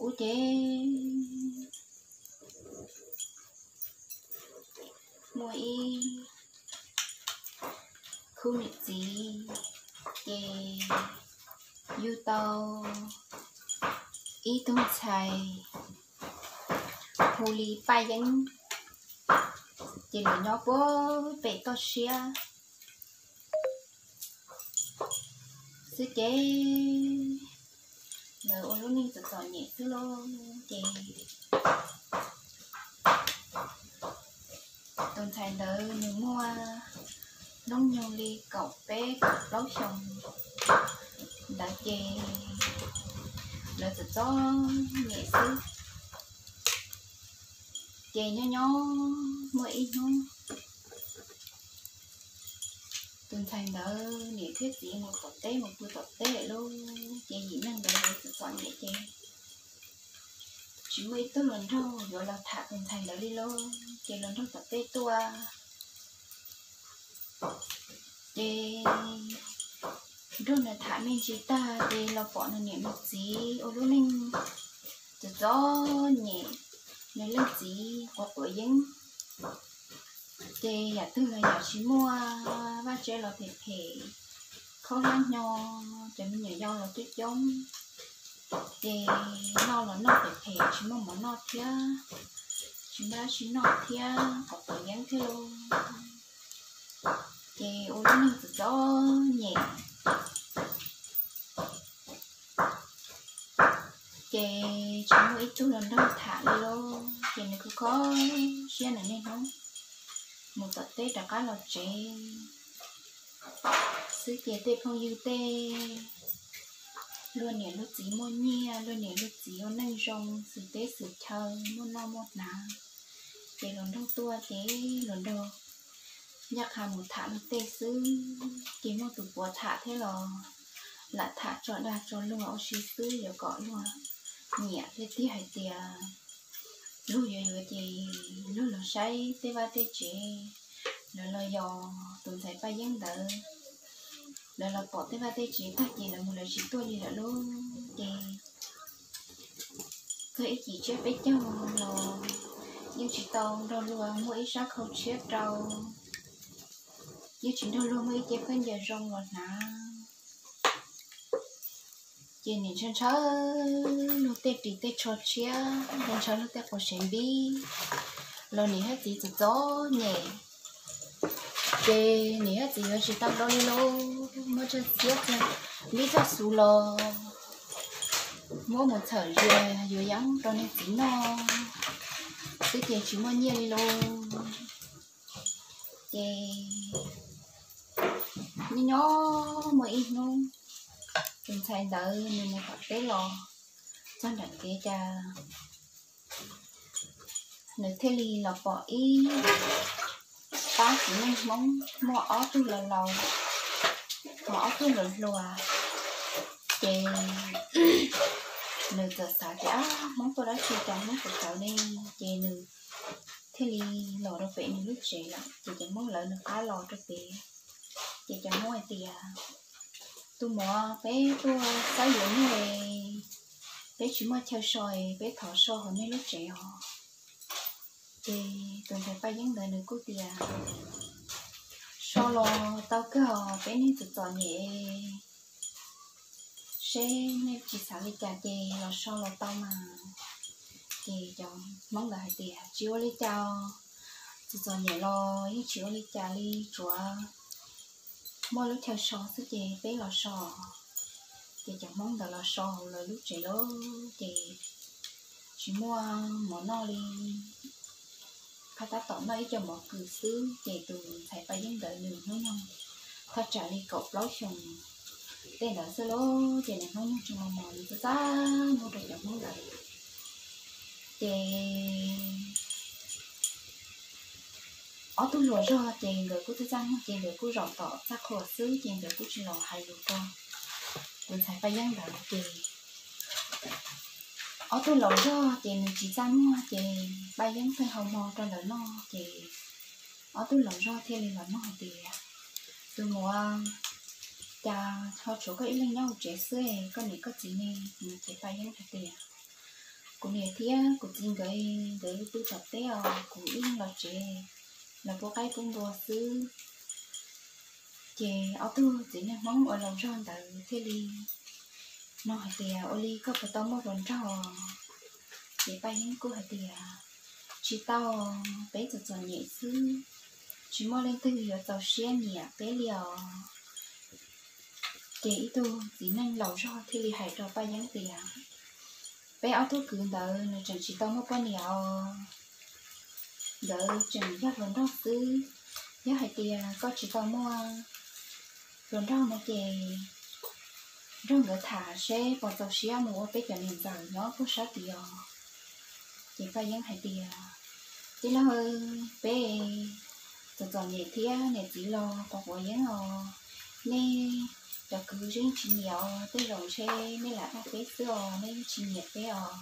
Ub ces muaj ib khub niam txiv ces yug tau ib tug ntxhais hu li Paj Yeeb, ces lawv nyob puag pem toj siab xwb ces lawv ua lub neej txom txom nyem xwb lauj. Ces tus ntxhais ntawd nws muaj hnub nyoog li kaum peb kaum plaub xyoos ntawd ces lawv txom txom nyem xwb. Ces nyob nyob muaj ib hnub tus ntxhais ntawd niam thiab txiv mus tom teb, mus pw tom teb lawm lauj. Ces yim neeg ntawd lawv txom txom nyem ces tsis muaj ib tug hluas nraug yuav los tham tus ntxhais ntawd li lauj. Ces hluas nraug tom teb tuaj ces nrog nws tham me ntsis tag ces los pom nws niam nws txiv ua lub neej txom txom nyem, nws leej txiv quav tuam yeeb. Ces yam twg los yam tsis muaj, vaj tse los phem phem, khaub hlab hnyo, cov me nyuam yaus los coob coob, ces noj los noj phem phem, tsis muaj mov noj thiab, tsis muaj dab tsi noj thiab, quav tuam yeeb thiab lauj. Ces ua lub neej txom txom nyem, ces tsis muaj ib tug hluas nraug tham li lauj. Ces nws kho kho siab nws niaj hnub mus tom teb rov qab los tsev xwb. Ces tej phooj ywg tej luag niam luag txiv muaj nyiaj, luag niam luag txiv ua neej zoo, xwm teb xwm chaw muaj noj muaj hnav, ces hluas nraug tuaj ces hluas nraug ncaj qha mus tham luag tej xwb. Ces muaj tus puav tham thiab los lam tham tso dag tso luag ua si xwb, yuav kom luag nyiam thiab tiag hais tias luag yuav yuav ces luag los saib tej vaj tej tsev. Lawv los yos tus ntxhais Paj Yeeb ntawd, lawv los pom tej vaj tej tsev tag ces lawv mus lawv tsis tuaj li lawm lauj. Ces txog ib cim tsiab peb caug los yeej tsis tau nrog luag muaj ib sab khau tshiab rau, yeej tsis nrog luag muaj ib ce khaub ncaws zoo los hnav. Ces nim ntshaw ntshaw luag tej ris tej tsho tshiab, ntshaw ntshaw luag tej quas sev npib, los niam thiab txiv txom txom nyem. Ces niam thiab txiv yuav tsis tau nrau li lauj, muab tsawg txiab txog npib txog xuv los muab mus txhawm zias yuav yeeb rau niag txiv noj xwb ces tsis muaj nyiaj li lauj. Ces nyob nyob muaj ib hnub, tus ntxhais ntawd nws mus tom teb los txog nram kev cas nws thiaj li los pom ib pab txiv neej Hmoob muaj ob tug laus laus, ho ob tug hluas hluas. Ces nws txawm xav tias, Ab, Hmoob tuaj dab tsi cas Hmoob txawv txawv ne? Ces nws thiaj li los rau pem nws lub tsev lawm. Ces cov Hmoob lawv nws qab los rau pem, ces cov Hmoob hais tias, Tus muam, peb tuaj xav yuav nej, peb tsis muaj chaw so, peb thov so hauv nej lub tsev os. Ces tus ntxhais Paj Yeeb ntawd nws kuj tias, So los tau kawg os, peb neeg txom txom nyem, seb nej tsis xav li cas ces los so los tau mas. Ces cov Hmoob ntawd hais tias, Tsis ua li cas, txom txom nyem los yeej tsis ua li cas li, tsuav muaj lub chaw so xwb ces peb los so. Ces cov Hmoob ntawd los so hauv lawv lub tsev lawm ces tsis muaj mov noj li, qhov tab tom noj ib co mov kws xwb. Ces tus ntxhais Paj Yeeb ntawd nws hnub nyoog thaj tsam li kaum plaub xyoos tej ntawd xwb lauj. Ces nws hnub nyoog tseem mos mos nws txaj txaj muag rau cov Hmoob ntawd. Ces ob tug hluas zog ces nkawd kuj txaj txaj muag ces nkawd kuj zaum tom txaj qhua xwb ces nkawd kuj tsis los hais lus rau tus ntxhais Paj Yeeb ntawd. Ces ob tug laus zog ces nws tsis txaj muag ces Paj Yeeb pheej hau hmo rau lawv noj ces ob tug laus zog thiaj li los nug hais tias, Tus muam, cas ho tshuav koj ib leeg nyob hauv tsev xwb, koj niam koj txiv ne? Ces Paj Yeeb hais tias, Kuv niam thiab kuv txiv nkawd, nkawd pw tom teb os, kuv ib leeg los tsev, los pub qaib pub npua xwb. Ces ob tug txiv neej Hmoob uas laus zog ntawd thiaj li nug hais tias, Ua li koj puas tau muaj hluas nraug? Ces Paj Yeeb kuj hais tias, Tsis tau, peb txom txom nyem xwb, tsis muaj leej twg yuav txaus siab nyiam peb li os. Ces ib tug txiv neej laus zog thiaj li hais rau Paj Yeeb tias, Peb ob tug kwv ntawd nws tseem tsis tau muaj poj niam os, nkawd tseem yog hluas nraug xwb. Yog hais tias koj tsis tau muaj hluas nraug no ces nrog nkawd tham seb puas txaus siab mus ua peb cov niam ntxawm nyob puag sab tid os. Ces Paj Yeeb hais tias, Tij laug, peb txom txom nyem thiab niam txiv los quav quav yeeb os, nej cov kwv yeej tsis nyiam os, tej zaum ntshe nej lam dag peb xwb os, nej yeej tsis nyiam peb os.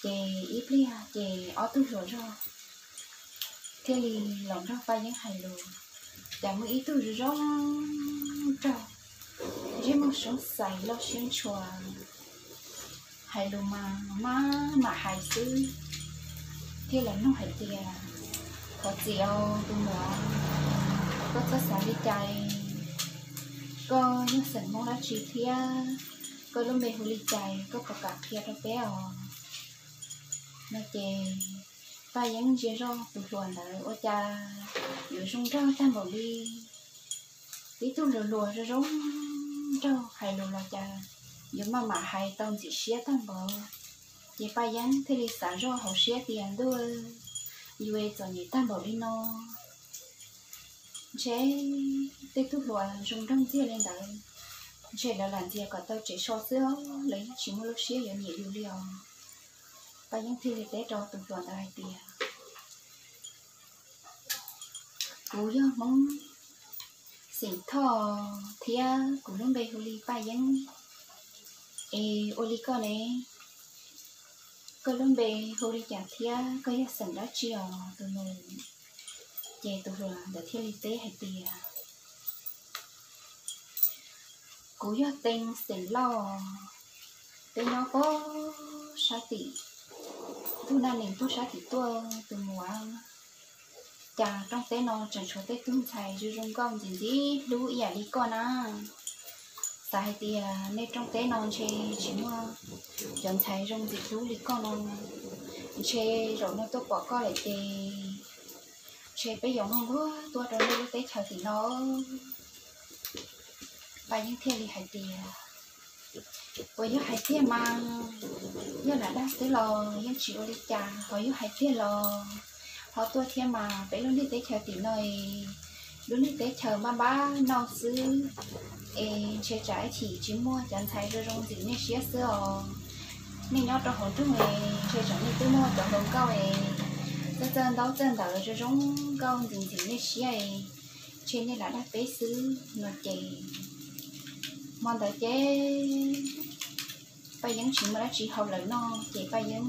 Ces ib pliag ces ob tug hluas zog thiaj li los nrog Paj Yeeb hais lus. Cas muaj ib tug zoo zoo nraug, ntsej muag seeb xais loj siab ntshua, hais lus mas maj mam hais xwb, thiaj los nug hais tias, Thov txim os tus muam, koj txhob xav li cas, koj yog xeem Hmoob dab tsi thiab, koj lub npe hu li cas, koj puas kam qhia rau peb os? No ces Paj Yeeb ntsia zoj tus hluas ntawd ua cas yuav zoo nraug tag npaum li, ib tug hluas hluas zoo zoo nraug, hais lus los cas yuav maj mam hais tau ntxim siab tag npaum. Ces Paj Yeeb thiaj li xav zoj hauv siab tias, Ntuj, yus es txom nyem tag npaum li no, ntshe tej tug hluas zoo nraug ntxiag li ntawd, ntshe lawv lam ntxias kom tau tsev so xwb, lawv yeej tsis muaj lub siab yuav nyiam yus li os. Paj Yeeb thiaj li teb rau tus hluas ntawd hais tias, Kuv yog Hmoob xeem Thoj thiab kuv lub npe hu li Paj Yeeb. Es ua li koj ne, koj lub npe hu li cas thiab koj yog xeem dab tsi os tus nus? Ces tus hluas ntawd thiaj li teb hais tias, Kuv yog Teev xeem Lauj, peb nyob puag sab tim, ntuj naj nees puag sab tim tuaj tus muam. Cas rooj teb no tseem tshuav tej tug ntxhais zoo zoo nkauj ntxim ntxim hlub ib yam li koj na. Xav hais tias nej rooj teb no ntshe tsis muaj cov ntxhais zoo ntxim hlub li koj no, ntshe zaum no tuaj pom koj lawm ces ntshe peb yuav muaj nquag tuaj rau nej lub teb chaws tim no. Paj Yeeb thiaj li hais tias, Puas yog hais tiag mas? Yog lam dag xwb los yeej tsis ua li cas, ho yog hais tiag los ho tuaj thiab mas. Peb lub niag teb chaws tim no, lub niag teb chaws npab npab noj xwb es ntshe tsam ib chim tsis muaj cov ntxhais zoo zoo ntxim nej siab xwb os. Nej nyob rau hauv nroog es ntshe tsam nej twb muaj cov hluas nkauj es txawj txawj ntaub txawj ntawv zoo zoo nkauj ntxim ntxim nej siab es ntshe nej lam dag peb xwb no ces. Hmo ntawd ces Paj Yeeb tsis muaj dab tsi hau lawv noj ces Paj Yeeb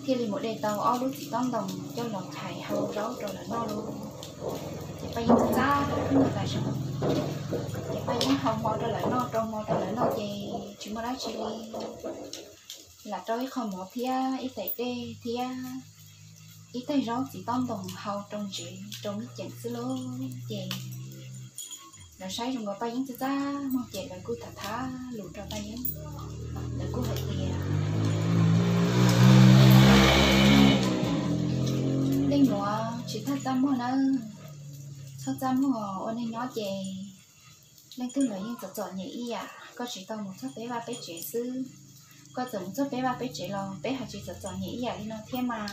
thiaj li mus de tau ob lub txiv tob ntoos coj los thaiv hau zaub rau lawv noj lauj. Ces Paj Yeeb txaj txaj muag tas zog, ces Paj Yeeb hau hmo rau lawv noj, rau hmo rau lawv noj ces tsis muaj dab tsi li, lam rau ib qho mov thiab ib tais dej thiab ib tais zaub txiv tob ntoos hau rau ntsev rau me ceem xwb lauj. Ces lawv saib zoo nkaus Paj Yeeb txaj txaj muag ces lawv kuj tham tham lus rau Paj Yeeb, lawv kuj hais tias, Leej muam, tsis txhob txaj muag nawb, txhob txaj muag, ua neeg nyob ces leej twg los yeej txom txom nyem ib yam, koj tsis tau mus txog peb vaj peb tsev xwb. Koj txawm mus txog peb vaj peb tsev los peb ho tsis txom txom nyem ib yam li no thiab mas.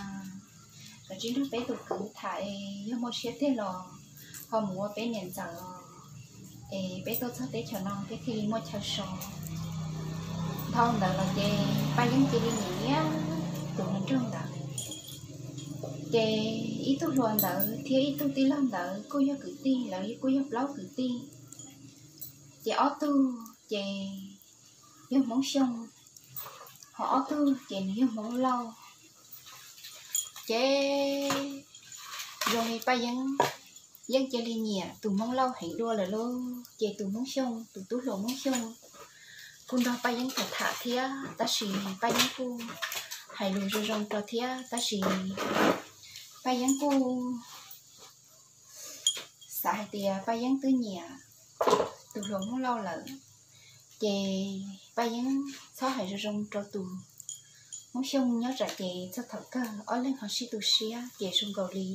Koj cia li nrog peb tus kwv tham es yog muaj siab tiag los ho mus ua peb niam ntxawm es peb tuaj txog teb chaws no peb thiaj li muaj chaw so. Dhau ntawd los ces Paj Yeeb cia li nyiam nyiam tus hluas nraug ntawd. Ces ib tug hluas ntawd thiab ib tug tij laug ntawd kuj yog kwv tij, lawv kuj yog plaub kwv tij. Ces ob tug ces yog Hmoob Xyooj, ho ob tug ces nws yog Hmoob Lauj. Ces zoo li Paj Yeeb, Yeeb cia li nyiam tus Hmoob Lauj heev dua lawm lauj. Ces tus Hmoob Xyooj, tus tub hluas Hmoob Xyooj, kuj nrog Paj Yeeb tham tham thiab, tab sis Paj Yeeb kuj hais lus zoo zoo rau thiab, tab sis Paj Yeeb kuj xav hais tias Paj Yeeb twb nyiam tus hluas Hmoob Lauj lawm, ces Paj Yeeb txhob hais zoo zoo rau tus Hmoob Xyooj nyob tsam ces txog thaum kawg ob leeg ho sib tu siab ces zoo nkaus li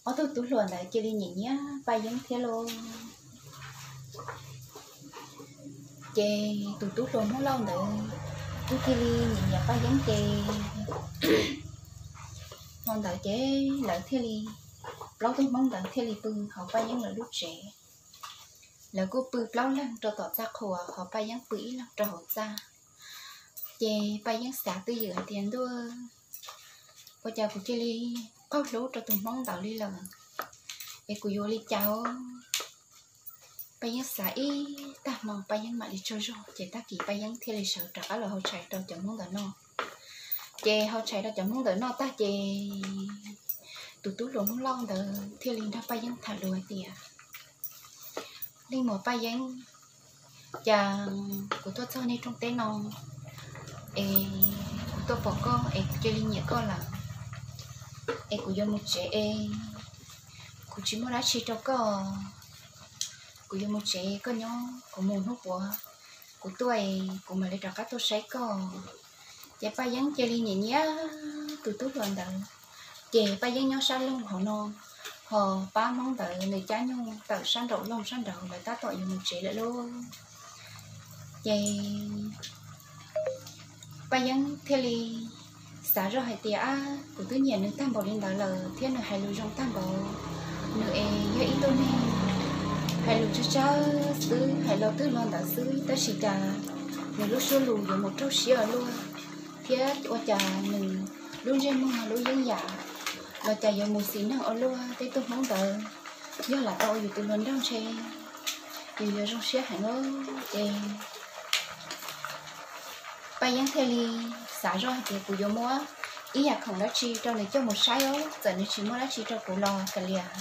ob tug tub hluas ntawd cia li nyiam nyiam Paj Yeeb thiab lauj. Ces tus tub hluas Hmoob Lauj ntawd kuj cia li nyiam nyiam Paj Yeeb ces hmo ntawd ces lawv thiaj li, plaub tug Hmoob ntawd thiaj li pw hauv Paj Yeeb lawv lub tsev. Lawv kuj pw plaub leeg rau tom txaj qhua, ho Paj Yeeb pw ib leeg rau hauv txaj. Ces Paj Yeeb xav twj ywm hais tias, ntuj, ua cas kuv cia li qaug hlub rau tus Hmoob ntawd li lawm, es kuv yuav ua li cas? Paj Yeeb xav ib tag hmo Paj Yeeb mam li tsaug zog, ces tag kis Paj Yeeb thiaj li sawv rov qab los hau tshais rau cov Hmoob ntawd noj. Ces hau tshais rau cov Hmoob ntawd noj tag ces tus tub hluas Hmoob Lauj ntawd thiaj li nrog Paj Yeeb tham lus hais tias, Leej muam Paj Yeeb, cas kuv tuaj txog nej rooj teb no es kuv tuaj pom koj es kuv cia li nyiam koj lawm, es kuv yuav mus tsev es kuv tsis muaj dab tsi rau koj. Kuv yuav mus tsev, koj nyob, kuv mus hnub puav kuv tuaj es kuv mam li rov qab tuaj saib koj. Ces Paj Yeeb cia li nyiam nyiam tus tub hluas ntawd. Ces Paj Yeeb nyob sab loog hauv no, ho pab Hmoob ntawd nws cab nyuj tawm sab nraum loog sab nraud, lawv tab tom yuav mus tsev lawm lauj. Ces Paj Yeeb thiaj li xav zoj hais tias, ab, kuv twb nyiam nws tag npaum li ntawd lawm thiab nws hais lus zoo tag npaum, nws es yog ib tug neeg hais lus tsawg tsawg xwb, hais los twg los ntawd xwb, tab sis cas nws lub suab lus yuav mus raug siab ua luaj, thiab ua cas nws lub ntsej muag lub yeeb yam los cas yuav mus xis neeg ua luaj. Tej tug Hmoob ntawd yog lam tau ua yus tus hluas nraug ntshe yus yuav zoo siab heev os. Ces Paj Yeeb thiaj li xav zoj hais tias, kuv yuav muab ib yam khoom dab tsi rau nws coj mus saib os, txawm nws tsis muab dab tsi rau kuv los kav liam.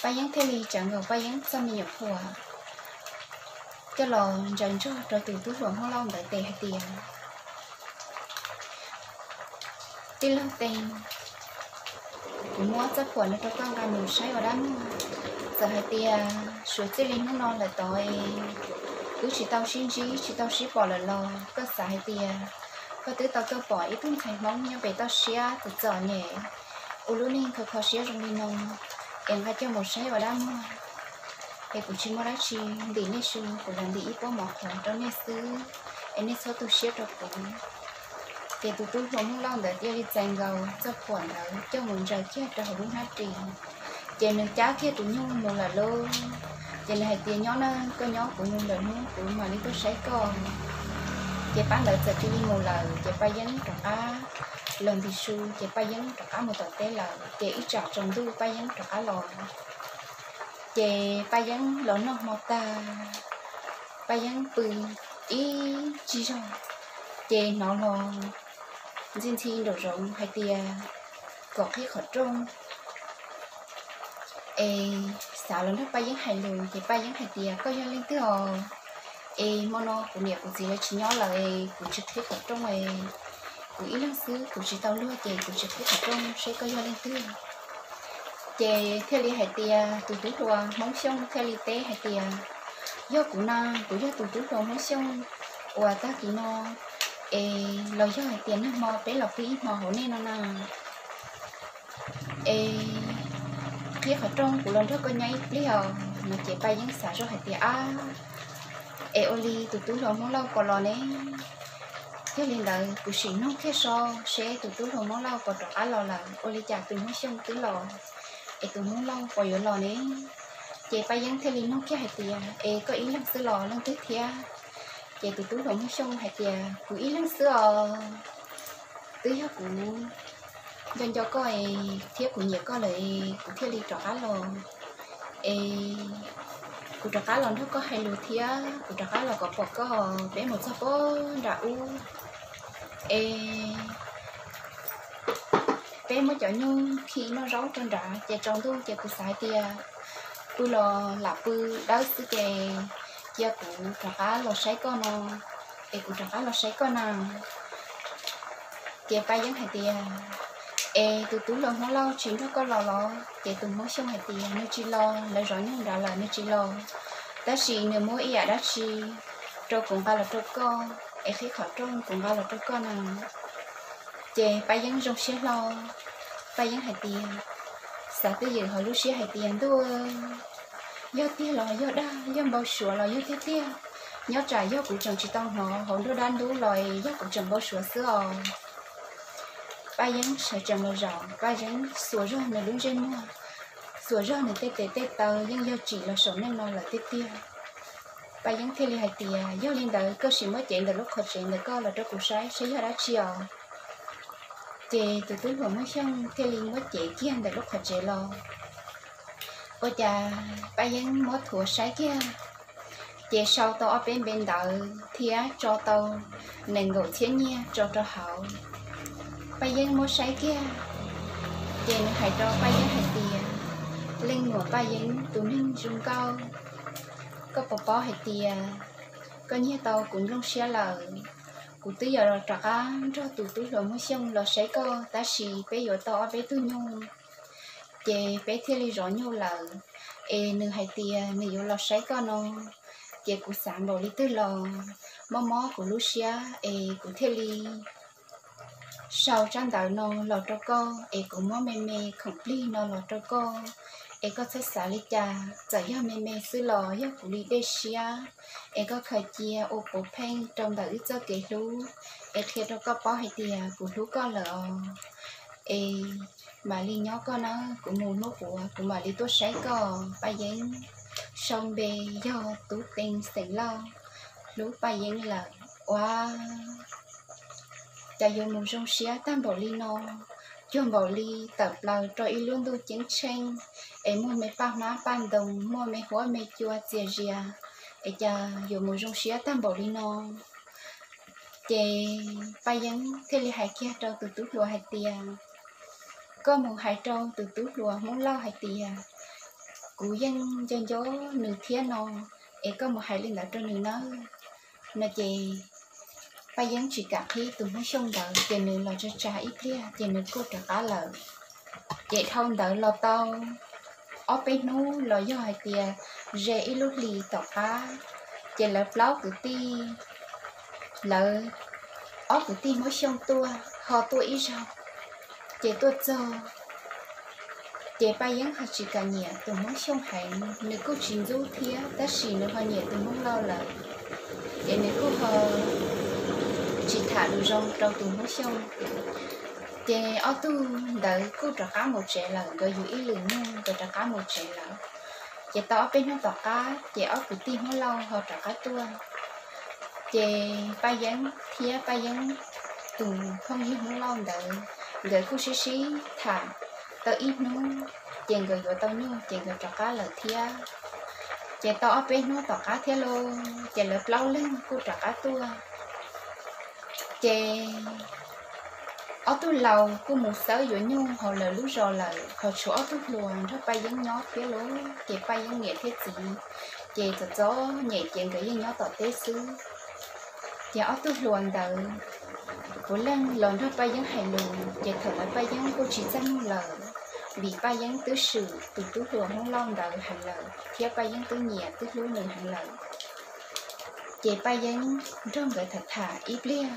Paj Yeeb thiaj li tsav nkaus Paj Yeeb txoj me nyuam qhuas coj los ntsaws ntsog rau tus tub hluas Hmoob Lauj ntawd tes hais tias, tij laug Tees, kuv muab txoj phuam no rau koj nqa mus saib ua dab muag. Txawm hais tias suav txij li hnub no lawm tod es wb tsis tau sib ntsib tsis tau sib pom lawm los koj xav hais tias koj twb tau tuaj pom ib tug ntxhais Hmoob nyob pem toj siab txom txom nyem, ua lub neej kho kho siab zoo li no, es nqa coj mus saib ua dab muag, es kuv tsis muaj dab tsi ntim nej su, kuv lam ntim ib pob mov qhuav rau nej xwb, es nej txhob tu siab rau kuv. Ces tus tub hluas Hmoob Lauj ntawd thiaj li txais nkaus txoj phuam ntawd coj mus ntsaws kiag rau hauv lub hnab ris. Ces nws cab kiag tus nyuj mus lawm lauj. Ces nws hais tias, nyob nawb, koj nyob, kuv mus lawm hnub kuv mam li tuaj saib koj. Ces pab ntawd txawm cia li mus lawm, ces Paj Yeeb rov qab los ntim su, ces Paj Yeeb rov qab mus tom teb lawm. Ces ib tsam tsaus ntuj Paj Yeeb rov qab los. Ces Paj Yeeb los noj hmo tag, Paj Yeeb pw ib tsig zog, ces hnov los ntxhi ntxhi nraum zoov hais tias kom qhib qhov rooj. Es xav los nrog Paj Yeeb hais lus, ces Paj Yeeb hais tias, koj yog leej twg os? Es hmo no kuv niam kuv txiv lawv tsis nyob lawm es kuv tsis qhib qhov rooj es kuv ib leeg xwb, kuv tsis tau luag ces kuv tsis qhib qhov rooj, seb koj yog leej twg. Ces thiaj li hais tias, tus tub hluas Hmoob Xyooj thiaj li teb hais tias, yog kuv na, kuv yog tus tub hluas Hmoob Xyooj uas tag kis no, es los yog hais tias nag hmo peb los pw ib hmo hauv nej no na, es qhib qhov rooj kuv los nrog koj nyob ib pliag os. No ces Paj Yeeb xav zoj hais tias, ab, es ua li tus tub hluas Hmoob Lauj puas los ne? Yog li ntawd kuv sim nug kiag so seb tus tub hluas Hmoob Lauj puas rov qab los lawm, ua li cas tus Hmoob Xyooj twb los, es tus Hmoob Lauj puas yuav los ne? Ces Paj Yeeb thiaj li nug kiag hais tias, es koj ib leeg xwb los leej twg thiab? Ces tus tub hluas Hmoob Xyooj hais tias, kuv ib leeg xwb os, twb yog kuv nco nco koj es thiab kuv nyiam koj lawm es kuv thiaj li rov qab los. Es kuv rov qab los nrog koj hais lus thiab kuv rov qab los kom pom koj, peb mus txog pob nram ub es peb muab cov nyuj khi noj zaub rau nrad, ces tsaus ntuj ces kuv xav hais tias pw los lam pw dawb xwb ces cia kuv rov qab los saib koj no, es kuv rov qab los saib koj na. Ces Paj Yeeb hais tias, es tus tub hluas Hmoob Lauj tsis nrog koj los los? Ces tus Hmoob Xyooj hais tias nws tsis los, lawv zov nyuj nrad lawm nws tsis los, tab sis nws muab ib yam dab tsi rau kuv nqa los rau koj, es qhib qhov rooj kuv nqa los rau koj na. Ces Paj Yeeb zoo siab hlo, Paj Yeeb hais tias, xav twj ywm hauv lub siab hais tias, ntuj, yog tiag los yog dag, yog npau suav los yog tiag tiag, nyob tsam yog kuv tseem tsis tau hnov hauv nruab dab ntub los yog kuv tseem npau suav xwb os. Paj Yeeb sawv tsees los zaum, Paj Yeeb xuas zog nws lub ntsej muag, xuas zog nws tej tes tej taw yeej yog tsim los saum neej no lawm tiag tiag. Paj Yeeb thiaj li hais tias, yog li ntawd koj sim muab cev ntawm lub qhov tsev ntawm koj los rau kuv saib saib yog dab tsi os. Ces tus tub hluas Hmoob Xyooj thiaj li muab cev kiag ntawm lub qhov tsev los. Ua cas Paj Yeeb muab thuav saib kiag, ces sau tau ob peb npe ntawv thiab tso tau nees nkaum txhiab nyiaj tso rau hauv. Paj Yeeb muab saib kiag, ces nws hais rau Paj Yeeb hais tias, leej muam Paj Yeeb tus neeg zoo nkauj, koj puas paub hais tias koj nyiag tau kuv nplooj siab lawm? Kuv twb yuav rov qab nrog tus tub hluas Hmoob Xyooj los saib koj, tab sis peb yuav tau ob peb tug nyuj, ces peb thiaj li zov nyuj lawm. Es nws hais tias nws yuav los saib koj no, ces kuv xav npaum li twg los mob mob kuv lub siab, es kuv thiaj li sau tsab ntawv no los rau koj, es kuv muab me me khoom plig no los rau koj, es koj txhob xav li cas, txawm yog me me xwb los yog kuv li dej siab, es koj khaws cia ua puav pheej rau ntawm wb txoj kev hlub, es qhia rau koj paub hais tias kuv hlub koj lawm os. Es mam li nyob koj nawb, kuv mus hnub puav kuv mam li tuaj saib koj. Paj Yeeb, sau npe yog Tub Teev xeem Lauj, hlub Paj Yeeb lawm. Ua cas yuav mus zoo siab tag npaum li no, cuag npaum li tawm plaws rau ib lub ntuj ceeb tsheej, es muaj me paj hmab paj ntoo, muaj me huab me cua txias zias, es cas yuav mus zoo siab tag npaum li no. Ces Paj Yeeb thiaj li hais kiag rau tus tub hluas hais tias, koj mus hais rau tus tub hluas Hmoob Lauj hais tias kuv yeej nco nco nws thiab no, es koj mus hais li ntawd rau nws nawb. No ces Paj Yeeb tsis kam qhib tus Hmoob Xyooj ntawd, ces nws los tsa tsa ib pliag ces nws kuj rov qab lawm. Ces dhau ntawd los tau ob peb hnub los yog hais tias ze ib lub hlis tom qab, ces lawv plaub kwv tij, lawv ob kwv tij Hmoob Xyooj tuaj ho tuaj ib zaug, ces tuaj txog, ces Paj Yeeb ho tsis kam nyiam tus Hmoob Xyooj heev, nws kuj tsis ntxub thiab tab sis nws ho nyiam tus Hmoob Lauj lawm, ces nws kuj ho tsis tham lus zoo rau tus Hmoob Xyooj. Ces ob tug ntawd kuj rov qab mus tsev lawm, nkawd yug ib lwm nyuj nkawd rov qab mus tsev lawm. Ces tau ob peb hnub tom qab ces ob kwv tij Hmoob Lauj ho rov qab tuaj. Ces Paj Yeeb thiab Paj Yeeb tus phooj ywg Hmoob Lauj ntawd, nkawd kuj sib sib tham tau ib hnub, ces nkawd yuav tau nyuj ces nkawd rov qab lawm thiab. Ces tau ob peb hnub tom qab thiab lauj, ces lawv plaub leeg kuj rov qab tuaj. Ces ob tug laus kuj mus xawb yuav nyuj hauv lawv lub zos lawm, ho tshuav ob tug hluas nrog Paj Yeeb nyob thiab lauj. Ces Paj Yeeb niam thiab txiv ces txom txom nyem ces nkawd yeej nyob tom teb xwb. Ces ob tug hluas ntawd puav leej los nrog Paj Yeeb hais lus, ces thaum ntawd Paj Yeeb kuj tsis txaj muag lawm, vim Paj Yeeb twb swm tus tub hluas Hmoob Lauj ntawd heev lawm thiab Paj Yeeb twb nyiam twb hlub nws heev lawm. Ces Paj Yeeb nrog nkawd tham tham ib pliag,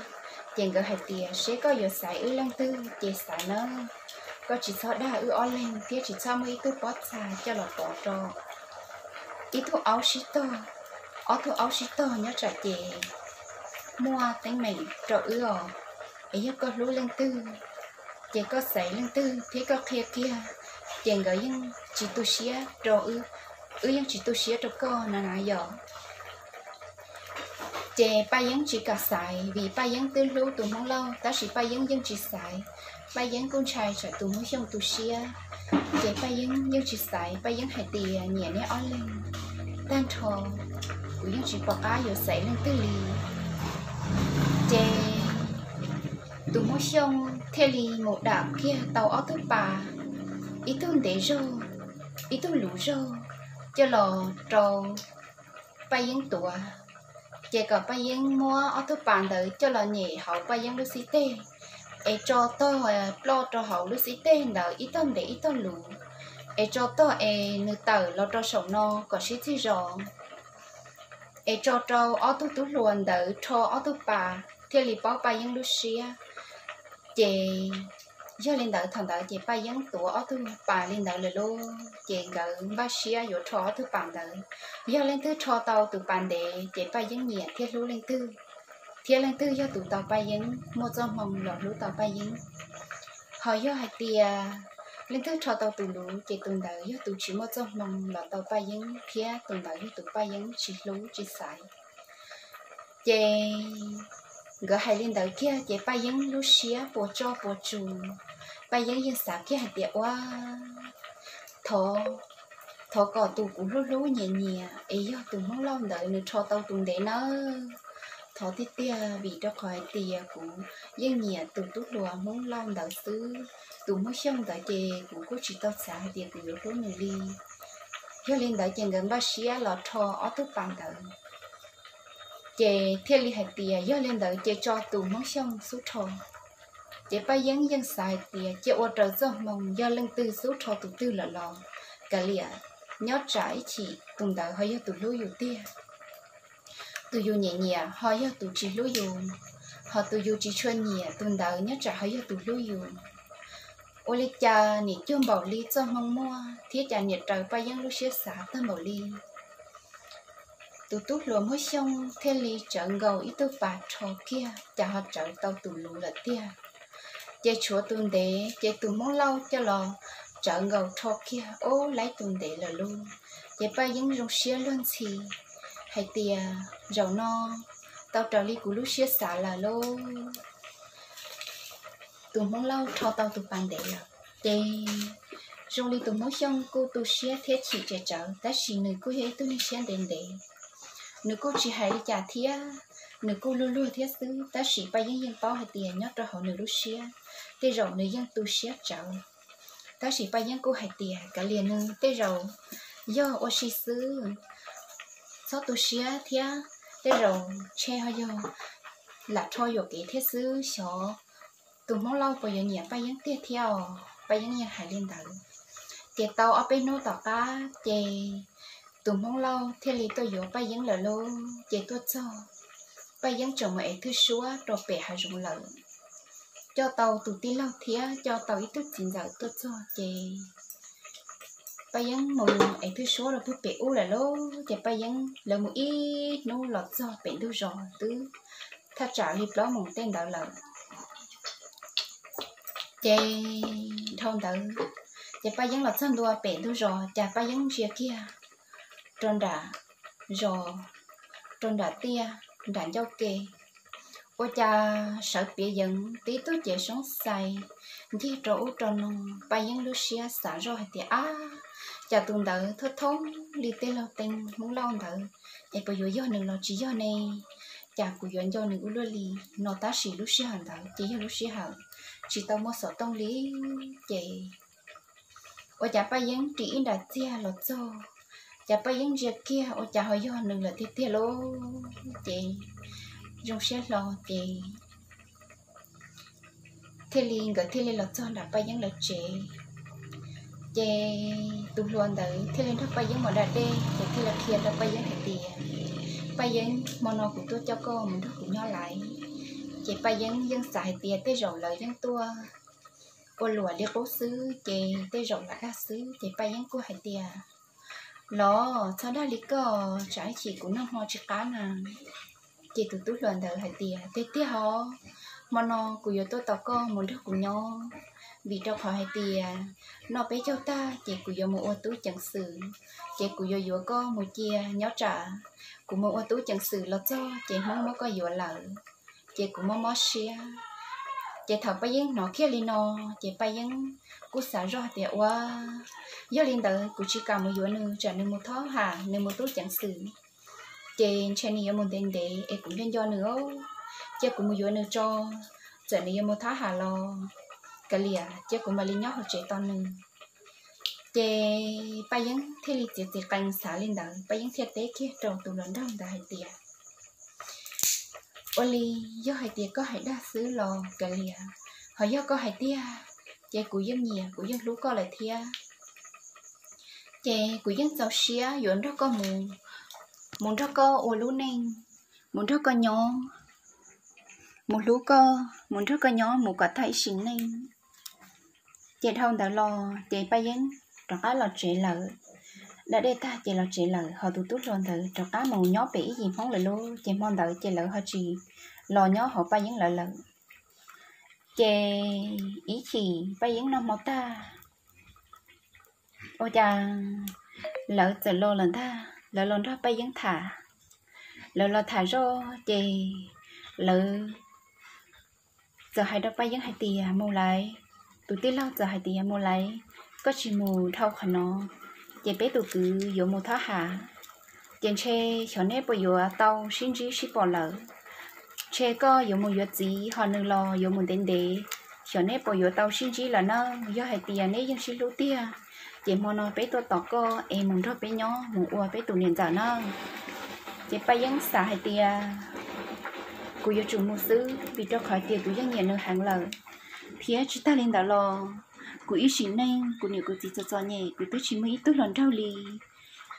ces nkawd hais tias seb koj yuav xaiv wb leej twg ces xaiv nawb, koj tsis txhob dag wb ob leeg thiab tsis txhob muaj ib tug pob txha coj los pov rau ib tug aub sib tog, ob tug aub sib tog nyob tsam ces muaj teeb meem rau wb os. Es yog koj hlub leej twg ces koj xaiv leej twg thiab koj qhia kiag, ces nkawd yeej tsis tu siab rau wb, wb yeej tsis tu siab rau koj na na yom. Ces Paj Yeeb tsis kam xaiv vim Paj Yeeb twb hlub tus Hmoob Lauj, tab sis Paj Yeeb yeej tsis xaiv. Paj Yeeb kuj ntshai tsam tus Hmoob Xyooj tu siab, ces Paj Yeeb yeej tsis xaiv. Paj Yeeb hais tias nyiam nej ob leeg tag nrho, kuv yeej tsis pom qab yuav xaiv leej twg li. Ces tus Hmoob Xyooj thiaj li mus dam kiag tau ob tug pas, ib tug ntev zog, ib tug luv zog, coj los rau Paj Yeeb tuav, ces kom Paj Yeeb muab ob tug pas ntawd coj los nyem hauv Paj Yeeb lub xib teg, es tso tog ploj rau hauv lub xib teg ntawd ib tog ntev ib tog luv, es tso tog es nws tawm los rau saum no kom sib txig zos, es tso rau ob tug tub hluas ntawd rho ob tug pas thiaj li paub Paj Yeeb lub siab. Ces yog li ntawd thaum ntawd ces Paj Yeeb tuav ob tug pas li ntawd lawm lauj, ces nkawd npaj siab yuav rho ob tug pas ntawd. Yog leej twg rho tau tus pas ntev ces Paj Yeeb nyiam thiab hlub leej twg, thiab leej twg yog tus tau Paj Yeeb muaj txoj hmoo los hlub tau Paj Yeeb. Ho yog hais tias leej twg rho tau tus luv ces tus ntawd yog tus tsis muaj txoj hmoo los tau Paj Yeeb thiab tus ntawd yog tus Paj Yeeb tsis hlub tsis xaiv. Ces nkawd hais li ntawd kiag ces Paj Yeeb lub siab puas tsoj puas tsus. Paj Yeeb yeej xav kiag hais tias ua, thov, thov kom tus kuv hlub hlub nyiam nyiam es yog tus Hmoob Lauj ntawd nws rho tau tus ntev nawb. Thov tiag tiag vim rau qhov hais tias kuv yeej nyiam tus tub hluas Hmoob Lauj ntawd xwb. Tus Hmoob Xyooj ntawd ces kuv kuj tsis tau xav hais tias kuv yuav hlub nws li. Yog li ntawd ces nkawd npaj siab los rho ob tug pas ntawd. Ces thiaj li hais tias yog li ntawd ces tso tus Hmoob Xyooj xub rho. Ces Paj Yeeb yeej xav hais tias cia ua raws txoj hmoo, yog leej twg xub rho tus twg lawm los kav liam, nyob tsam ib chim tus ntawd ho yog tus hlub yus tiag. Tus yus nyiam nyiam ho yog tus tsis hlub yus, ho tus yus tsis tshua nyiam tus ntawd nyob tsam ho yog tus hlub yus. Ua li cas nim cuag npaum li txoj hmoo muaj thiab cas niam raws Paj Yeeb lub siab xav tag npaum li. Tus tub hluas Hmoob Xyooj thiaj li tsawv nkaus ib tug pas rho kiag, cas ho tsawv tau tus luv lawm tiag. Ces tshuav tus ntev, ces tus Hmoob Lauj coj los tsawv nkaus rho kiag, ub, laib tus ntev lawm lauj. Ces Paj Yeeb zoo siab luag ntxhi hais tias zaum no tau raws li kuv lub siab xav lawm lauj. Tus Hmoob Lauj rho tau tus pas ntev lawm, ces zoo li tus Hmoob Xyooj kuj tu siab thiab chim tsem tsawv, tab sis nws kuj yog ib tug neeg siab ntev ntev. Nws kuj tsis hais li cas thiab, nws kuj luag luag thiab xwb, tab sis Paj Yeeb yeej paub hais tias nyob rau hauv nws lub siab, tej zaum nws yeej tu siab tsawv. Tab sis Paj Yeeb kuj hais tias kav liam nws, tej zaum yog ua si xwb, txhob tu siab thiab, tej zaum ntshe ho yog lam rho yuam kev thiab xwb, xyov tus Hmoob Lauj puas yuav nyiam Paj Yeeb tiag thiab os. Paj Yeeb yeej hais li ntawd. Ces tau ob peb hnub tom qab ces tus Hmoob Lauj thiaj li tuaj yuav Paj Yeeb lawm lauj. Ces tuaj txog, Paj Yeeb tseem mus ev thwj suab rau pem hav zoov lawm, coj tau tus tij laug thiab coj tau ib tug txiv ntxawm tuaj txog ces Paj Yeeb mus ev thwj suab rau pem ub lawm lauj. Ces Paj Yeeb lawv mus ib hnub los txog pem ntug zos twb thaj tsam li plaub moos tej ntawd lawm. Ces dhau ntawd, ces Paj Yeeb los txog ntua pem ntug zos, cas Paj Yeeb ntsia kiag rau nram zos, rau nram tiaj, nram ncauj ke, ua cas sawv piav yeev tib tug cev soob xais ncig rau ub rau no. Paj Yeeb lub siab xav zoj hais tias ab, cas tus ntawd thoob thoob li tej laug tej Hmoob Lauj ntawd, es puas yuav yog nws los tsis yog ne? Cas kuv yuav nco nws ua luaj li no. Tab sis lub sij hawm ntawd ces yog lub sij hawm tsis tau muaj xov tooj li, ces ua cas Paj Yeeb ris ib nram txiag los txog, cas Paj Yeeb ntsia kiag ua cas ho yog nws lawm tiag tiag lauj. Ces zoo siab hlo ces thiaj li nkawd thiaj li los txog nram Paj Yeeb lawv tsev. Ces tus hluas ntawd thiaj li nrog Paj Yeeb mus da dej, ces thiaj li qhia rau Paj Yeeb hais tias, Paj Yeeb, hmo no kuv tuaj coj koj mus nrog kuv nyob lawm. Ces Paj Yeeb yeej xav hais tias tej zaum lawv yeej tuaj ua luam li qub xwb, ces tej zaum lam dag xwb. Ces Paj Yeeb kuj hais tias, los txhob dag li koj, tsam ib chim kuv noj hmo tsis qab na. Ces tus tub hluas ntawd hais tias, tiag tiag os, hmo no kuv yuav tuaj tos koj mus nrog kuv nyob, vim rau qhov hais tias noj peb caug tag ces kuv yuav mus ua tub ceev xwm, ces kuv yuav yuav koj mus cia nyob tsam kuv mus ua tub ceev xwm los txog ces Hmoob muab koj yuav lawm, ces kuv mob mob siab. Ces thaum Paj Yeeb hnov kiag li no, ces Paj Yeeb kuj xav zoj tias, ua, yog li ntawd kuv tsis kam mus yuav nws, tsam nws mus thob ham, nws mus tub ceev xwm, ces ntshe nws yuav mus ntev ntev es kuv nco nco nws os. Cia kuv mus yuav nws tso, txawm nws yuav mus thob ham los kav liam, cia kuv mam li nyob hauv tsev tos nws. Ces Paj Yeeb thiaj li txiav txim qees xav li ntawd, Paj Yeeb thiaj teb kiag rau tus hluas nraug ntawd hais tias, ua li, yog hais tias koj hais dag xwb los kav liam, ho yog koj hais tiag ces kuv yeej nyiam kuv yeej hlub koj lawm thiab. Ces kuv yeej txaus siab yuav nrog koj mus, mus nrog koj ua lub neej, mus nrog koj nyob, mus hlub koj, mus nrog koj nyob mus kom tag ib sim neej. Ces dhau ntawd los ces Paj Yeeb rov qab los tsev lawm. Da dej tag ces los tsev lawm, ho tus tub hluas ntawd rov qab mus nyob pem ib yim Hmoob lawm lauj. Ces hmo ntawd ces lawv ho tsis los nyob hauv Paj Yeeb lawv lawm. Ces ib chim Paj Yeeb noj hmo tag, ua cas lawv txawm los lawm ntag, lawv los nrog Paj Yeeb tham. Lawv los tham zoj ces lawv txawm hais rau Paj Yeeb hais tias, mus lawm, tus tij laug txawm hais tias, mus lawm, koj tsis mus dhau qhov no ces peb tus kwv yuav mus thab ham. Ces ntshe xyov neb puas yuav tau sib ntsib sib pom lawm. Ntshe koj yuav mus yuav txiv ho nws los yuav mus ntev ntev, xyov neb puas yuav tau sib ntsib lawm na. Yog hais tias neb yeej sib hlub tiag ces hmo no peb tuaj tos koj es mus nrog peb nyob mus ua peb tus niam ntxawm na. Ces Paj Yeeb xav hais tias, kuv yuav tsum mus xwb vim rau qhov tias kuv yeej nyiam nws heev lawm, thiab tsis tag li ntawd los kuv ib sim neej kuv niam kuv txiv txom txom nyem kuv twb tsis muaj ib tug hluas nraug li.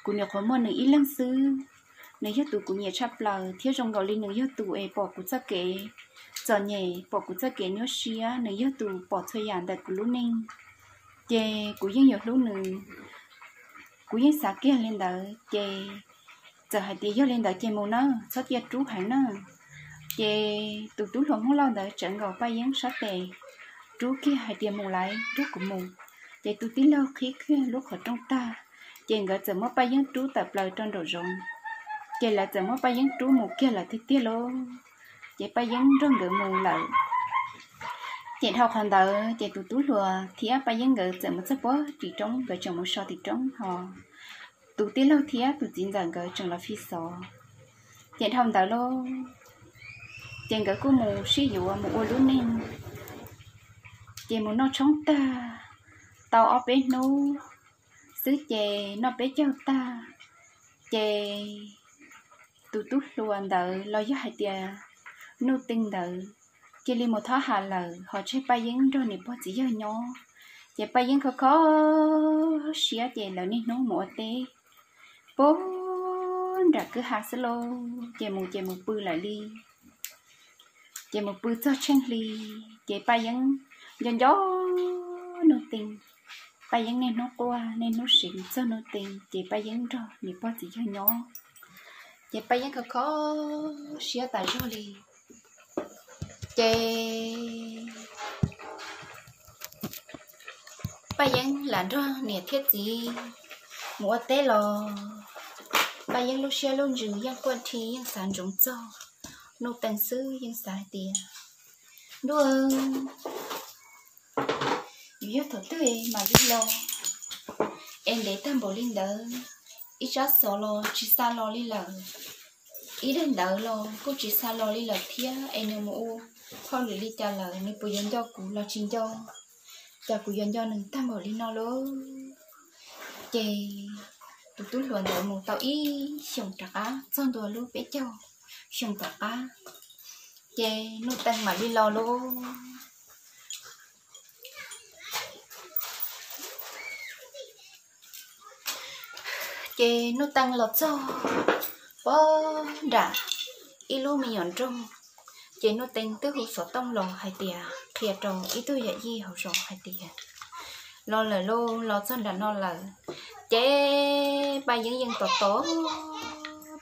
Kuv nyuam qhuav muaj nws ib leeg xwb. Nws yog tus kuv nyiam tshaj plaws thiab zoo nkaus li nws yog tus es pom kuv txoj kev txom nyem, pom kuv txoj kev nyuaj siab, nws yog tus pom txhua yam ntawm kuv lub neej. Ces kuv yeej yuav hlub nws. Kuv yeej xav kiag li ntawd ces txawm hais tias yog li ntawd ces mus na, txhob cia rub heev na. Ces tus tub hluas Hmoob Lauj ntawd tsawv nkaus Paj Yeeb sab tes, rub kiag hais tias mus lawm, rub kuv mus. Ces tus tij laug qhib kiag lub qhov rooj tag, ces nkawd txawm muab Paj Yeeb rub tawm plaws rau nraum zoov. Ces lawv txawm muab Paj Yeeb rub mus kiag lawm tiag tiag lauj. Ces Paj Yeeb nrog nkawd mus lawm. Ces dhau qhov ntawd ces tus tub hluas thiab Paj Yeeb nkawd txawm mus txog puag tim roob, nkawd tseem mus so tim roob ho tus tij laug thiab tus txiv ntxawm nkawd tseem los fi xov. Ces dhau ntawd lauj, ces nkawd kuj mus sib yuav mus ua lub neej. Ces mus noj tshoob tag, tau ob peb hnub xwb ces noj peb caug tag, ces tus tub hluas ntawd los yog hais tias Nuj Teej ntawd cia li mus thab ham lawm ho tseg Paj Yeeb nrog niam pog txiv yawg nyob. Ces Paj Yeeb kho kho siab ces lawv niaj hnub mus ua teb puag nram kwj ha xwb lauj. Ces mus ces mus pw lawm li. Ces mus pw txog tsheej hli, ces Paj Yeeb nco nco Nuj Teej. Paj Yeeb niaj hnub quaj niaj hnub seev txog Nuj Teej, ces Paj Yeeb nrog niam pog txiv yawg nyob. Ces Paj Yeeb kho kho siab tas zog li. Ces Paj Yeeb lam nrog niam thiab txiv mus ua teb los, Paj Yeeb lub siab lub ntsws yeej quaj dhi yeej xav ntsoov txog Nuj Teej xwb, yeej xav hais tias, ntuj, yus yog thaum twg mam li los, es ntev tag npaum li ntawd, ib tsab xov los tsis xa los li lawm, ib daim ntawv los kuj tsis xa los li lawm thiab, es nws mus ua hauj lwm li cas lawm, nws puas yuav nco kuv los tsis nco, cas kuv yuav nco nws tag npaum li no lauj. Ces tus tub hluas ntawd mus tau ib xyoos rov qab txog ntua lub peb caug xyoo tom qab, ces Nuj Teej mam li los lauj. Ces Nuj Teej los txog puag nram ib lub me nyuam nroog, ces Nuj Teej twb hu xov tooj los hais tias qhia rau ib tug yawm yij hauv zos hais tias los lawm lauj, los txog nram no lawm. Ces Paj Yeeb yeej tos tos,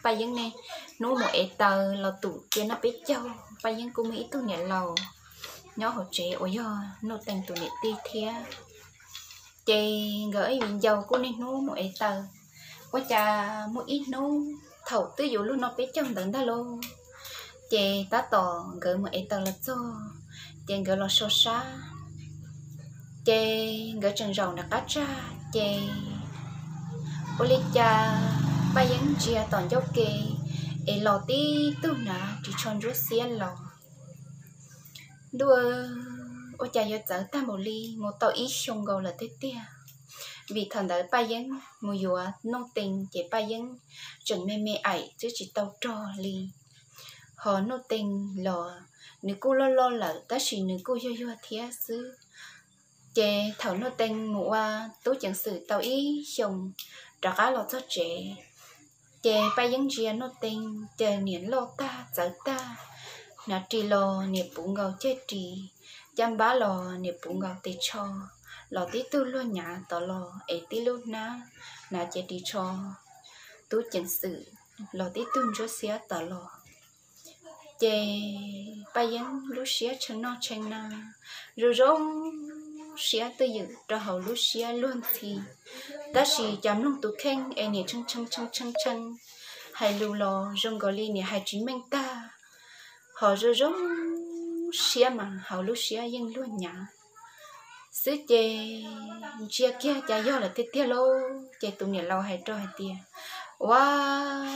Paj Yeeb niaj hnub mus ev taws los tum cia noj peb caug. Paj Yeeb kuj muaj ib tug niam laus nyob hauv tsev uas yog Nuj Teej tus niam tij thiab. Ces nkawd ib viv ncaus kuj niaj hnub mus ev taws. Ua cas muaj ib hnub thaum twb yuav luag noj peb caug ntawd ntag lauj, ces tab tom nkawd mus ev taws los txog, ces nkawd los so sab, ces nkawd tseem zaum nram qab tsag, ces ua li cas Paj Yeeb ntsia tom ncauj ke es los tib tug hnav ris tsho ntsuab xiab los. Ntuj, ua cas yuav txawv tag npaum li, mus tau ib xyoo nkaus lawm tiag tiag, vim thaum ntawd Paj Yeeb mus yuav Nuj Tees ces Paj Yeeb tseem me me aim twb tsis tau rog li. Ho Nuj Tees los nws kuj loj loj lawm tab sis nws kuj yuag yuag thiab xwb. Ces thaum Nuj Tees mus ua tub ceev xwm tau ib xyoos rov qab los txog tsev, ces Paj Yeeb ntsia Nuj Tees ces niam loj tag txawv tag, hnav ris los niam puv nkaus ceg ris, caj npab los niam puv nkaus tes tsho, los tib tug luag nyav tod los es tib lub hnab hnav cev ris tsho tub ceev xwm los tib tug ntsuab xiab tod los. Ces Paj Yeeb lub siab tshee noj tshee na, zoo zoo siab twj ywm rau hauv lub siab luag ntxhi, tab sis cas mloog tus kheej es niam tshee tshee tshee tshee tshee, hais lus los zoo nkaus li niam hais tsis meej tag, ho zoo zoo siab mas hauv lub siab yeej luag nyav xwb. Ces ntsia kiag cas yog lawm tiag tiag lauj. Ces tus niam laus hais rau hais tias, Ua,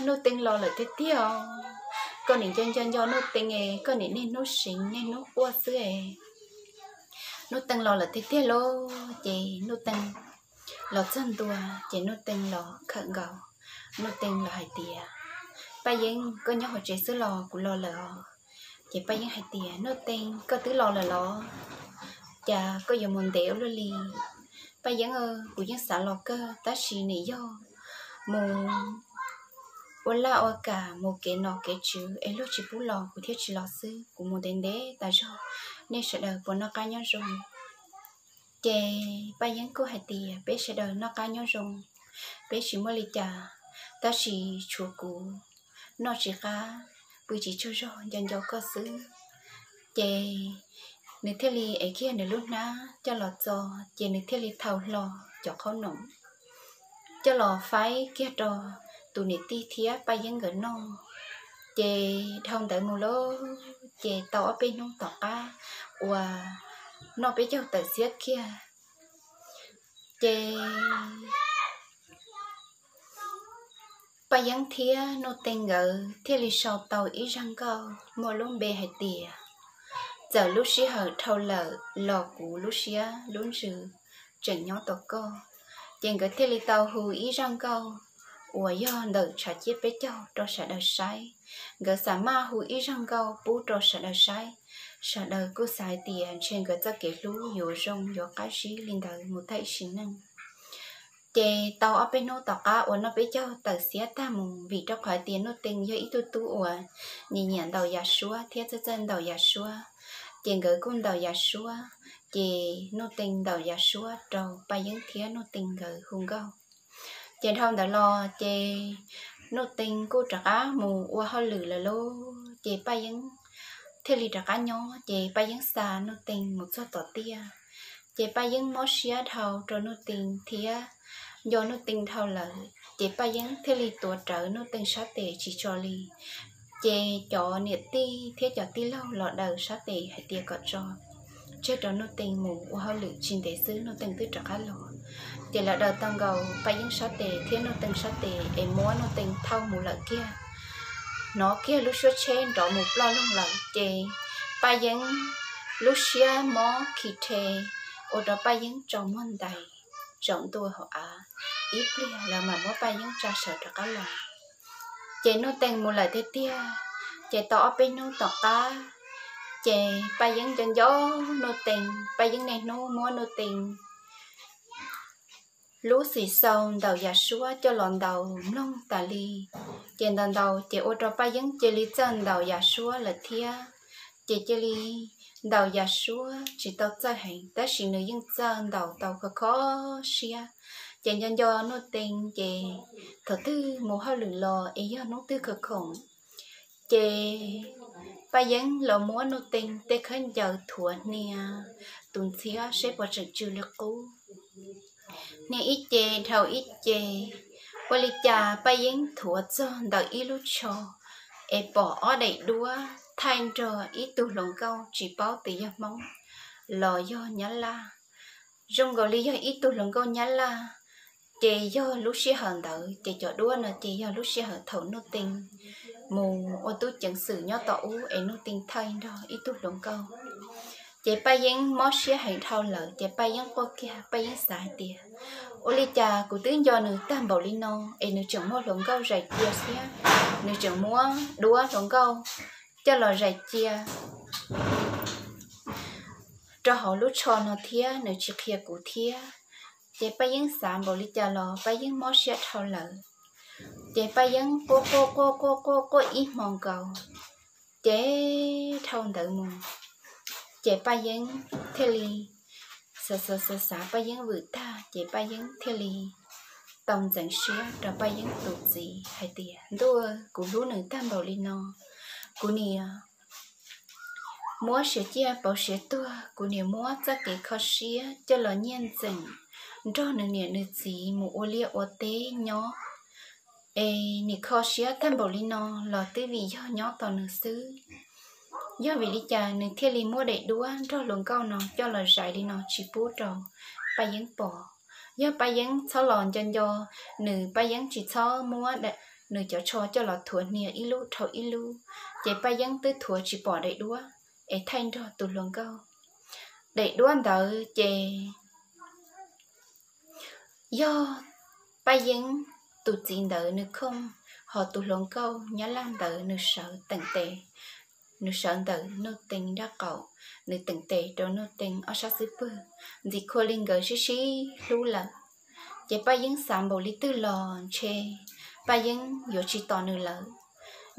Nuj Tees los lawm tiag tiag os. Koj niam nco nco nco Nuj Tees es koj niam niaj hnub seev niaj hnub quaj xwb es. Nuj Tees los lawm tiag tiag lauj. Ces Nuj Tees los txog ntua ces Nuj Tees los khawm nkaus, Nuj Tees los hais tias, Paj Yeeb, koj nyob hauv tsev xwb los kuv los lawm os. Ces Paj Yeeb hais tias, Nuj Tees, koj twb los lawm los? Cas koj yuav mus ntev ua luaj li? Paj Yeeb, kuv yeej xav los kawg tab sis nim yog mus ua laj ua kam mus kev nom kev tswv es luag tsis pub los kuv thiaj tsis los xwb, kuv mus ntev ntev tas zog, nej sawv daws puas noj qab nyob zoo? Ces Paj Yeeb kuj hais tias, Peb sawv daws noj qab nyob zoo, peb tsis muaj li cas, tab sis tshuav kuv noj tsis qab, pw tsis tsaug zog nco nco koj xwb. Ces nws thiaj li ev kiag nws lub hnab coj los txo, ces nws thiaj li thau hlo cov qhaub noom coj los faib kiag rau tus niam tij thiab Paj Yeeb nkawd noj. Ces dhau ntawd mus lauj, ces tau ob peb hnub tom qab uas noj peb caug tawm xiab kiag, ces Paj Yeeb thiab Nuj Tees nkawd thiaj li sau tau ib zaj nkauj muaj lub npe hais tias, Txawm lub sij hawm dhau lawm los kuv lub siab lub ntsws tseem nyob tom koj. Ces nkawd thiaj li tau hu ib zaj nkauj uas yog ntawm tshav ciaj peb caug rau sawv daws saib. Nkawd xav maj hu ib zaj nkauj pub rau sawv daws saib, sawv daws kuj xav hais tias ntshe nkawd txoj kev hlub yuav zoo yuav qab zib li ntawd mus tag ib sim neej. Ces tau ob peb hnub tom qab uas noj peb caug tawm xiab tag mus, vim rau qhov hais tias Nuj Tees yog ib tug tub uas nyiam nyiam ntaus yav suab thiab txawj txawj ntaus yav suab, ces nkawd kuj ntaus yav suab. Ces Nuj Tees ntaus yav suab rau Paj Yeeb thiab Nuj Tees nkawd hu nkauj. Ces dhau ntawd los ces Nuj Tees kuj rov qab mus ua hauj lwm lawm lauj. Ces Paj Yeeb thiaj li rov qab nyob, ces Paj Yeeb xa Nuj Tees mus txog tom tiaj. Ces Paj Yeeb mob siab dhau rau Nuj Tees thiab nco Nuj Tees dhau lawm, ces Paj Yeeb thiaj li tuav rawv Nuj Tees sab tes tsis tso li. Ces cov niam tij thiab cov tij laug los daws sab tes hais tias kom tso tseg rau Nuj Tees mus ua hauj lwm, tsis ntev xwb Nuj Tees twb rov qab los. Ces lawv daws tau nkaus Paj Yeeb sab tes thiab Nuj Tees sab tes es muab Nuj Tees thauj mus lawm kiag. Hnov kiag lub suab tsheb nrov mus ploj loog lawm, ces Paj Yeeb lub siab mob khi rhe, ua rau Paj Yeeb tsaus muag ntais, tsaus ntua hauv av. Ib pliag lawv mam muab Paj Yeeb tsa sawv rov qab los. Ces Nuj Tees mus lawm tiag tiag, ces tau ob peb hnub tom qab, ces Paj Yeeb nco nco Nuj Tees, Paj Yeeb niaj hnub muab Nuj Tees lub xim xaus ntaus yav suab coj los ntaus mloog tas li. Ces ntaus ntaus ces ua rau Paj Yeeb cia li txawj ntaus yav suab lawm thiab. Ces cia li ntaus yav suab tsis tau txawj heev tab sis nws yeej txawj ntaus tau kho kho siab. Ces nco nco Nuj Tees ces thaum twg mus hauj lwm los es yog hnub twg khoom khoom, ces Paj Yeeb los muab Nuj Tees tej khaub ncaws thuav hnia tus ntxhiab seb puas tseem tsw li qub. Hnia ib ce dhau ib ce, ua li cas Paj Yeeb thuav txog ntawm ib lub tsho es pom ob daim duab thaij nrog ib tug hluas nkauj tsis paub tias yog Hmoob los yog Nyab Laj. Zoo nkaus li yog ib tug hluas nkauj Nyab Laj. Ces yog lub sij hawm ntawd ces cov duab no ces yog lub sij hawm thaum Nuj Tees mus ua tub ceev xwm nyob tom ub es Nuj Tees thaij nrog ib tug hluas nkauj. Ces Paj Yeeb mob siab heev dhau lawm ces Paj Yeeb quaj kiag, Paj Yeeb xav hais tias, Ua li cas kuv twb nco nws tag npaum li no es nws tseem muab hluas nkauj zais cia thiab, nws tseem muab duab hluas nkauj coj los zais cia rau hauv lub tsho no thiab nws tsis qhia kuv thiab. Ces Paj Yeeb xav npaum li cas los Paj Yeeb mob siab dhau lawm. Ces Paj Yeeb quaj quaj quaj quaj quaj quaj ib hmo nkaus, ces dhau ntawd mus, ces Paj Yeeb thiaj li xav xav xav xav Paj Yeeb vwm tag ces Paj Yeeb thiaj li tau ntxeev siab rau Paj Yeeb tus txiv hais tias, Ntuj, kuv hlub nws tag npaum li no, kuv niam muab siav ciaj pauv siav tuag, kuv niam muab txoj kev kho siab coj los nyiaj ntxeem nrog nws niam nws txiv mus ua liaj ua teb nyob, es nim kho siab tag npaum li no los twb vim yog nyob tos nws xwb. Yog vim li cas nws thiaj li muab daim duab nrog hluas nkauj no coj los zais li no tsis pub rau Paj Yeeb pom? Yog Paj Yeeb txhob los nco nco nws, Paj Yeeb tsis txhob muab nws cov tsho coj los thuav hnia ib lub dhau ib lub, ces Paj Yeeb twb thuav tsis pom daim duab es thaij nrog tus hluas nkauj. Daim duab ntawd ces yog Paj Yeeb tus txiv ntawd nws khooj, ho tus hluas nkauj Nyab Laj ntawd nws sawv teem tes, nws sawv ntawm Nuj Tees nraub qaum, nws teem tes rau Nuj Tees ob sab xub pwg, ntxim khua li nkawd sib sib hlub lawm. Ces Paj Yeeb xav npaum li twg los ntshe Paj Yeeb yuav tsis tos nws lawm,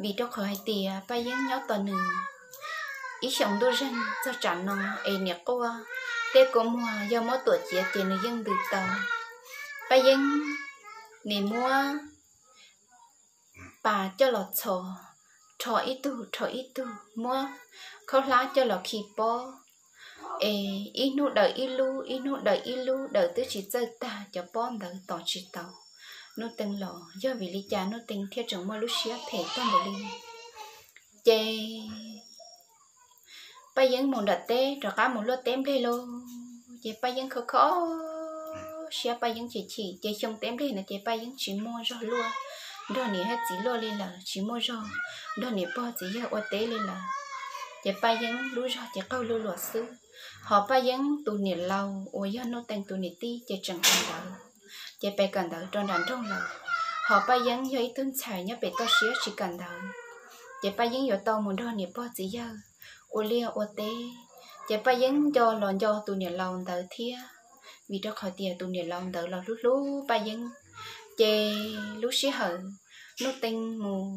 vim rau qhov hais tias Paj Yeeb nyob tos nws ib xyoos ntuj zeeg txog tsam no es niam quaj tej kua muag yog muab tuam ciav ces nws yeej ntws tau. Paj Yeeb nim muab pas coj los txhos, rho ib tug rho ib tug, muab khaub hlab coj los khi pob, es ib hnub daws ib lub, ib hnub daws ib lub, daws twb tsis txawj tag, cov pob ntawd tos tsis tau Nuj Tees los. Yog vim li cas Nuj Tees thiaj tseem muaj lub siab phem tag npaum li? Ces Paj Yeeb mus nram teb rov qab mus luaj teb nplej lauj. Ces Paj Yeeb kho kho siab, Paj Yeeb chim chim, ces xyoo teb nplej no ces Paj Yeeb tsis muaj zog luaj nrog niam thiab txiv luaj li lawm, tsis muaj zog nrog niam pog txiv yawg ua teb li lawm. Ces Paj Yeeb lub zog ces qaug luj luam xwb. Ho Paj Yeeb tus niam laus uas yog Nuj Tees tus niam tij ces tseem kawm ntawv, ces pes kawm ntawv rau nram nroog lawm. Ho Paj Yeeb yog ib tug ntxhais nyob pem toj siab tsis kawm ntawv, ces Paj Yeeb yuav tau mus nrog niam pog txiv yawg ua liaj ua teb. Ces Paj Yeeb nco los nco tus niam laus ntawd thiab, vim rau qhov tias tus niam laus ntawd los hlub hlub Paj Yeeb. Ces lub sij hawm Nuj Tees mus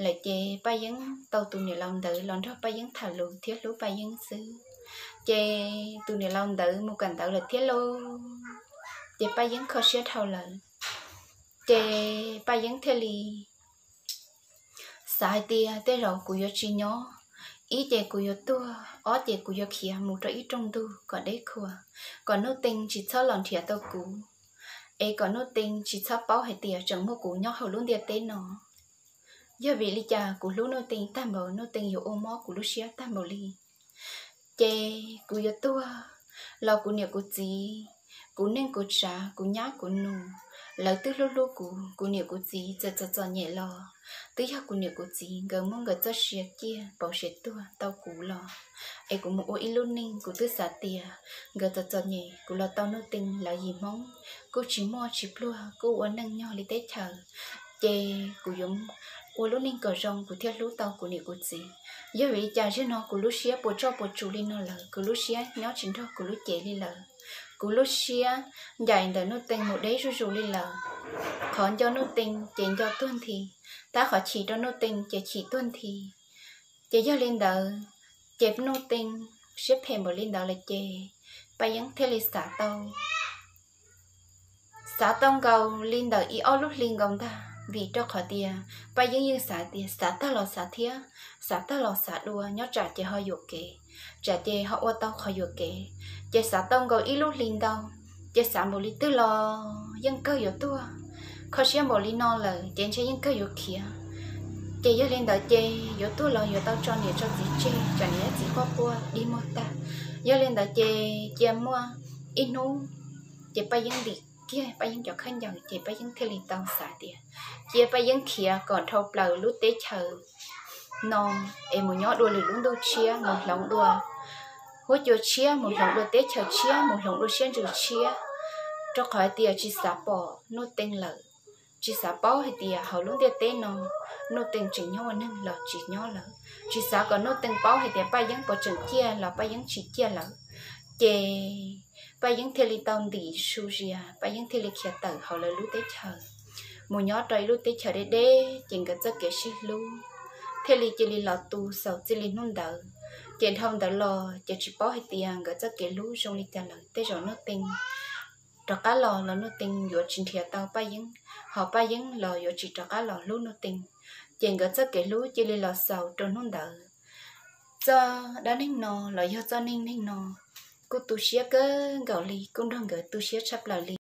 lawm ces Paj Yeeb tau tus niam laus ntawd los nrog Paj Yeeb tham lus thiab hlub Paj Yeeb xwb. Ces tus niam laus ntawd mus kawm ntawv lawm thiab lauj, ces Paj Yeeb kho siab dhau lawm. Ces Paj Yeeb thiaj li xav hais tias tej zaum kuv yuav tsis nyob, ib ces kuv yuav tuag, ob ces kuv yuav khiav mus rau ib rooj ntug kom deb khuav, kom Nuj Tees tsis txhob los nrhiav tau kuv, es kom Nuj Tees tsis txhob paub hais tias tseem muaj kuv nyob hauv lub ntiaj teb no. Yog vim li cas kuv hlub Nuj Tees tag npaum, Nuj Tees yuav ua mob kuv lub siab tag npaum li? Ces kuv yuav tuag los kuv niam kuv txiv, kuv neej kuv tsav, kuv nyab kuv nus, lawv twb hlub hlub kuv. Kuv niam kuv txiv txawm txom txom nyem los twb yog kuv niam kuv txiv nkawd muab nkawd txoj sia ciaj pauv sia tuag tau kuv los, es kuv mus ua ib lub neej. Kuv twb xav tias nkawd txom txom nyem, kuv los tau Nuj Tees lawv yim Hmoob kuj tsis muaj tsis pluag, kuj ua neej nyog li teb chaws, ces kuv yuav ua lub neej kom zoo kuv thiaj hlub tau kuv niam kuv txiv. Yog vim li cas zaum no kuv lub siab puas tsoj puas tsus li no lawm, kuv lub siab nyob tsis nrog kuv lub cev li lawm. Kuv lub siab ncaim ntawm Nuj Tees mus deb zuj zus li lawm. Qhov nco Nuj Tees ces nco tuag nthi, tab qhov chim rau Nuj Tees ces chim tuag nthi. Ces yog li ntawd, ces Nuj Tees siab phem npaum li ntawd lawm ces Paj Yeeb thiaj li xav tau, xav tau nkaus li ntawm ib ob lub hli nkaus ntag, vim rau qhov tias Paj Yeeb yeej xav tias xav tag los xav thiab, xav tag los xav dua, nyob tsam ces ho yuam kev, tsam ces ho ua tau qhov yuam kev. Ces xav tau nkaus ib lub hli ntau, ces xav npaum li twg los yeej kawg yuav tuag. Kho siab npaum li no lawm ces ntshe yeej kawg yuav khiav. Ces yog li ntawd ces yuav tuag los yuav tau tso niam tso txiv tseg, tsam niam txiv quaj quaj dig muag tag. Yog li ntawd ces cia muaj ib hnub, ces Paj Yeeb ntim kiag Paj Yeeb cov khaub ncaws ces Paj Yeeb thiaj li tau xav tias cia Paj Yeeb khiav kom dhau plaws lub teb chaws no, es mus nyob dua lwm lub ntuj tshiab, mus hloov dua huab cua tshiab, mus hloov dua teb chaws tshiab, mus hloov dua siab ntsws tshiab. rau qhov hais tias tsis xav pom Nuj Tees lawm, tsis xav paub hais tias hauv lub ntiaj teb no Nuj Tees tseem nyob ua neeg los tsis nyob lawm, tsis xav kom Nuj Tees paub hais tias Paj Yeeb puas tseem ciaj los Paj Yeeb tsis ciaj lawm. Ces Paj Yeeb thiaj li tau ntim su zias, Paj Yeeb thiaj li khiav tawm hauv lawv lub teb chaws mus nyob rau ib lub teb chaws deb deb, ces nkawd txoj kev sib hlub thiaj li cia li los tu xaus txij li hnub ntawd. Ces dhau ntawd los ces tsis paub hais tias nkawd txoj kev hlub zoo li cas lawm. Tej zaum Nuj Tees rov qab los los Nuj Tees yuav tsis nrhiav tau Paj Yeeb, ho Paj Yeeb los yuav tsis rov qab los hlub Nuj Tees. Ces nkawd txoj kev hlub cia li los xaus rau hnub ntawd. Txoj dab neeg no los yog txoj neej neeg no kuj tu siab kawg nkaus li, kuj nrog nkawd tu siab tshaj plaws li.